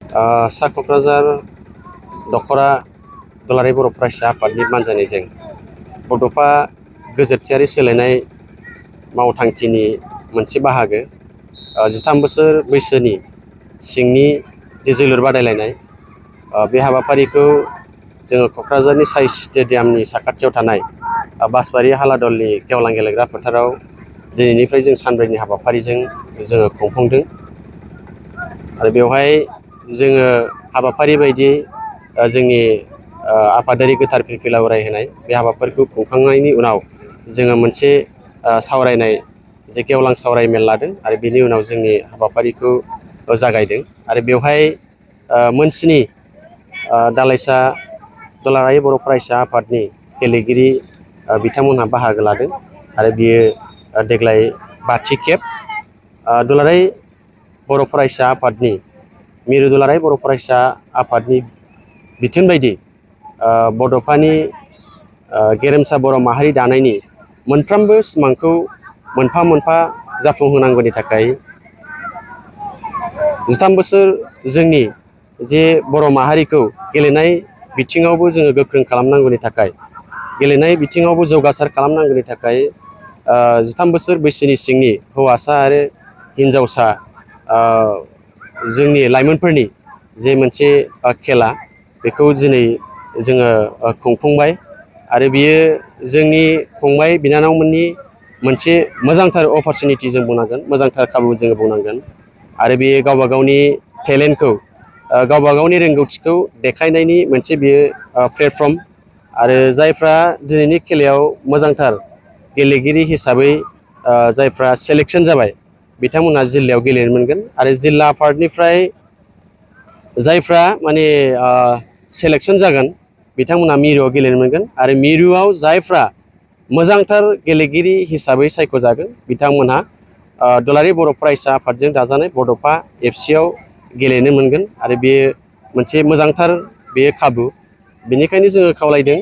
सा क'क्राझार दख'रा दुलाराय बर' फरायसा आफादनि बानजायनायजों बड'फा गोजोरथियारि सोलायनाय मावथांखिनि मोनसे बाहागो 13 बोसोर बैसोनि सिंनि जे जोलुर बादायलायनाय बे हाबाफारिखौ जोङो क'क्राझारनि साइ स्टेडियामनि साखाथियाव थानाय बासबारि हालादलनि गेवलां गेलेग्रा फोथाराव दिनैनिफ्राय जों सानब्रैनि हाबाफारिजों जोङो खुंफुंदों आरो बेवहाय जोङो हाबाफारि बायदियै जोंनि आफादारि गोथार फिरफिला उरायहोनाय बे हाबाफारिखौ खुंखांनायनि उनाव जोङो मोनसे सावरायनाय जे गेवलां सावरायमेल लादों आरो बेनि उनाव जोंनि हाबाफारिखौ जागायदों आरो बेवहाय मोनस्नि दालाइसा दुलाराय बर' फरायसा आफादनि गेलेगिरि बिथांमोनहा बाहागो लादों आरो बियो देग्लाय 5थि खेब दुलाराय बर' फरायसा आफादनि मिरु दुलाराय बर' फरायसा आफादनि बिथोन बायदि बड'फानि गेरेमसा बर' माहारि दानायनि मोनफ्रोमबो सिमांखौ मोनफा मोनफा जाफुंहोनांगौनि थाखाय 13 बोसोर जोंनि जे बर' माहारिखौ गेलेनाय बिथिङावबो जोङो गोख्रों खालामनांगौनि थाखाय गेलेनाय बिथिङावबो जौगासार खालामनांगौनि थाखाय 13 बोसोर बैसोनि सिंनि हौवासा आरो हिन्जावसा जोंनि लाइमोनफोरनि जे मोनसे खेला बेखौ दिनै जोङो खुंफुंबाय आरो बियो जोंनि फंबाय बिनानावमोननि मोनसे मोजांथार अपरचुनिटि जों बुंनांगोन मोजांथार खाबु जोङो बुंनांगोन आरो बे गावबा गावनि टेलेन्टखौ गावबा गावनि रोंगौथिखौ देखायनायनि मोनसे बियो प्लेटफर्म आरो जायफ्रा दिनैनि खेलायाव मोजांथार गेलेगिरि हिसाबै जायफ्रा सेलेक्सन जाबाय बिथांमोनहा जिल्लायाव गेलेनो मोनगोन आरो जिल्ला आफादनिफ्राय जायफ्रा माने सेलेक्सन जागोन बिथांमोनहा मिरुआव गेलेनो मोनगोन आरो मिरुआव जायफ्रा मोजांथार गेलेगिरि हिसाबै सायख'जागोन बिथांमोनहा दुलाराय बर' फरायसा आफादजों दाजानाय बड'फा एफसिआव गेलेनो मोनगोन आरो बेयो मोनसे मोजांथार बेयो खाबु बेनिखायनो जोङो खावलायदों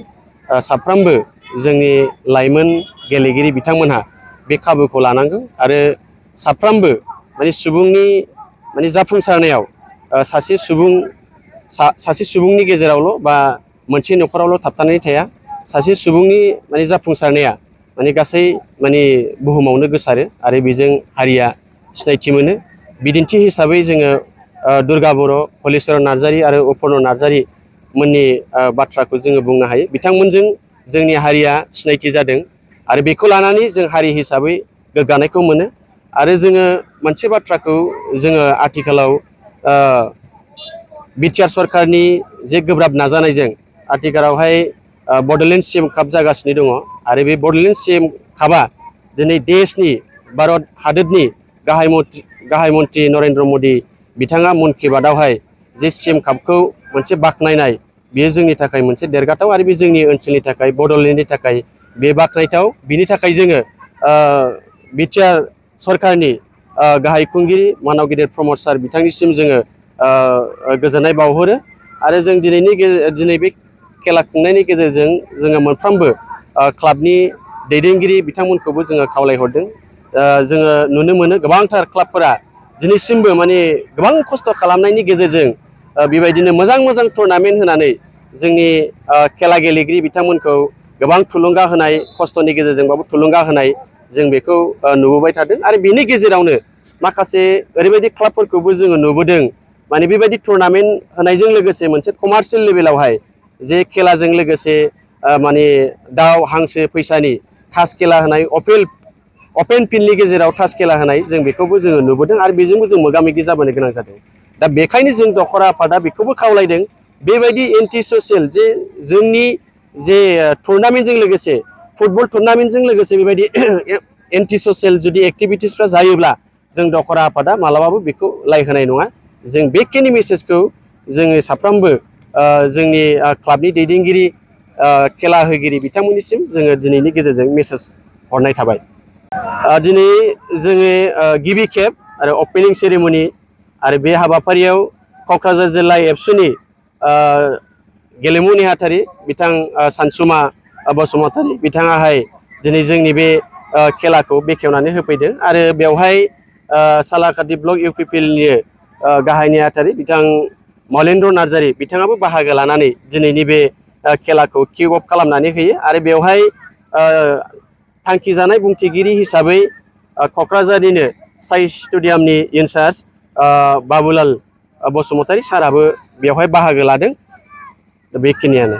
साफ्रोमबो जोंनि लाइमोन गेलेगिरि बिथांमोनहा बे खाबुखौ लानांगौ आरो साफ्रोमबो माने सुबुंनि माने जाफुंसारनायाव सासे सुबुंनि गेजेरावल' बा मोनसे न'खरावल' थाबथानानै थाया सासे सुबुंनि माने जाफुंसारनाया माने गासै माने बुहुमावनो गोसारो आरो बेजों हारिया सिनायथि मोनो बिदिन्थि हिसाबै जोङो दुर्गा बर' हलिचरन नार्जारी आरो अपर्न नार्जारी मोननि बाथ्राखौ जोङो बुंनो हायो बिथांमोनजों जोंनि हारिया सिनायथि जादों आरो बेखौ लानानै जों हारि हिसाबै गोग्गानायखौ मोनो आरो जोङो मोनसे बाथ्राखौ जोङो आथिखालाव बिटिआर सरकारनि जे गोब्राब नाजानायजों आथिखालावहाय बड'लेण्ड सिएम काप जागासिनो दङ आरो बे बड'लेण्ड सिएम कापआ दिनै देशनि भारत हादोरनि गाहाय मन्त्रि नरेन्द्र मदि बिथाङा मन की बातआवहाय जे सिएम कापखौ मोनसे बाख्नायनाय बेयो जोंनि थाखाय मोनसे देरगाथाव आरो बे जोंनि ओनसोलनि थाखाय बड'लेण्डनि थाखाय बे बाख्नायथाव बिनि थाखाय जोङो बिटिआर सरकारनि गाहाय खुंगिरि मानाव गिदिर प्रमद सार बिथांनिसिम जोङो गोजोननाय बावहरो आरो जों दिनै बे खेला खुंनायनि गेजेरजों जोङो मोनफ्रोमबो क्लाबनि दैदेनगिरि बिथांमोनखौबो जोङो खावलायहरदों जोङो नुनो मोनो गोबांथार क्लाबफोरा दिनैसिमबो माने गोबां खस्थ' खालामनायनि गेजेरजों बेबायदिनो मोजां टुर्नामेन्ट होनानै जोंनि खेला गेलेगिरि बिथांमोनखौ गोबां थुलुंगा होनाय खस्थ'नि गेजेरजोंबाबो थुलुंगा होनाय जों बेखौ नुबोबाय थादों आरो बेनि गेजेरावनो माखासे ओरैबायदि क्लाबफोरखौबो जोङो नुबोदों माने बेबायदि टुर्नामेन्ट होनायजों लोगोसे मोनसे कमार्शियेल लेभेलावहाय जे खेलाजों लोगोसे माने दाउ हांसो फैसानि थास खेला होनाय अपेन फिल्डनि गेजेराव थास खेला होनाय जों बेखौबो जोङो नुबोदों आरो बेजोंबो जों मोगा मोगि जाबोनो गोनां जादों दा बेखायनो जों दख'रा आफादा बेखौबो खावलायदों बेबायदि एन्टि ससियेल जे जोंनि जे टुर्नामेन्टजों लोगोसे फुटबल टुर्नामेन्टजों लोगोसे बेबायदि एन्टि ससियेल जुदि एक्टिभिटिसफ्रा जायोब्ला जों दख'रा आफादा मालाबाबो बेखौ लाय होनाय नङा जों बेखिनि मेसेजखौ जोङो साफ्रोमबो जोंनि क्लाबनि दैदेनगिरि खेला होगिरि बिथांमोननिसिम जोङो दिनैनि गेजेरजों मेसेज हरनाय थाबाय दिनै जोङो गिबि खेब आरो अपेनिं सेरेमनि आरो बे हाबाफारियाव क'क्राझार जिल्ला एबसुनि गेलेमु नेहाथारि बिथां सानसुमा बसुमतारी बिथाङाहाय दिनै जोंनि बे खेलाखौ बेखेवनानै होफैदों आरो बेवहाय सालाकाटि ब्लक इउपिपिएलनि गाहाय नेहाथारि बिथां मलेन्द्र नार्जारि बिथाङाबो बाहागो लानानै दिनैनि बे खेलाखौ किक अफ खालामनानै होयो आरो बेवहाय थांखि जानाय बुंथिगिरि हिसाबै क'क्राझारनिनो साइ स्टेडियामनि इनचार्ज बाबुलाल बसुमतारी साराबो बेवहाय बाहागो लादों बेखिनियानो।